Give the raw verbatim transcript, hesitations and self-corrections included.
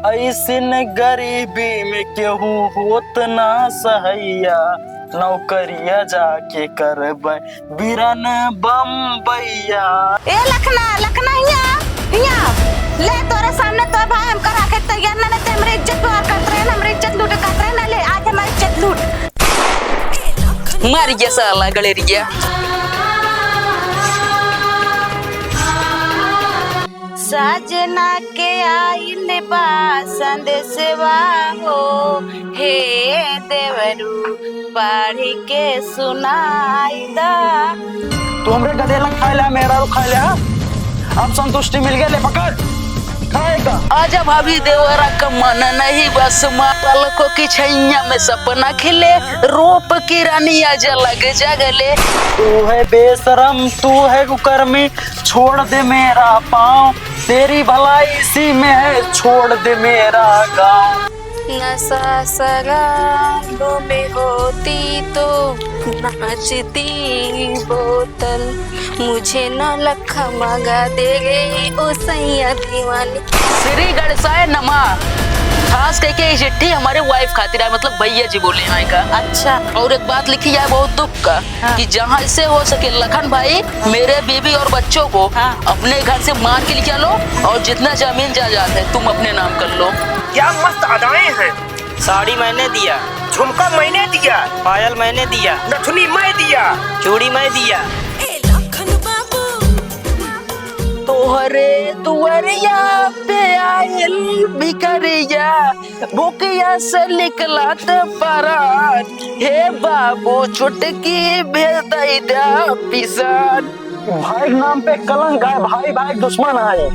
ऐसिन गरीबी में केहू होत ना सहैया, नौकरिया जाके करबै बिरन बम्बैया। ए लखना, लखना, हियाँ, हियाँ। ले, तोरे सामने तोर भाई हमका राखे तैयार ना, ना ते हमरे इज्जत व्यवहार करत रहे ना, हमरे इज्जत लूटे करत रहे ना, ले, आज हमारी इज्जत लूट। मर गया साला गलेरिया। साजना के आइल बा संदेशवा हो, हे देवरू, पढ़ के सुनाई दा। तू हमरे गदेला खाए ला, मेहरारू खाए ला, अब संतुष्टि मिल गया, ले पकड़, खाएगा। आजा भाभी देवरा का मन नहीं बस मा, पलकों की छैया में सपना खिले, रूप की रानी आजा लग जा गले। तू है बेशरम, तू है कुकर्मी, छोड़ दे मेरा पाँव, तेरी भलाई इसी में है, छोड़ दे मेरा गाँव। नशा शराब में होती तो नाचती बोतल, मुझे नौलखा मंगा दे रे ओ सैया दीवानी। श्री गणेशाय नमः। खास करके ये चिट्ठी हमारे wife खातिर आए, मतलब भैया जी बोले हैं का। अच्छा। और एक बात लिखी है बहुत दुख का, हाँ। कि जहाँ से हो सके लखन भाई, हाँ। मेरे बीवी और बच्चों को, हाँ। अपने घर से मार के लेके लो और जितना जमीन जायदाद है तुम अपने नाम कर लो। क्या मस्त अदाएं हैं। साड़ी मैंने दिया। झुमका मैंने दिया। पायल मैंने दिया। नथुनी मैं दिया। चूड़ी मैं दिया। ए लखन बाबू। तोहरे दुआरिया पे आइल भिखरिया, भूखिया से निकलत परात। हे बाबू, चुटकी भेज दई द्या पिसान। भाई के नाम पे कलंक आए, भाई भाई दुश्मन आए।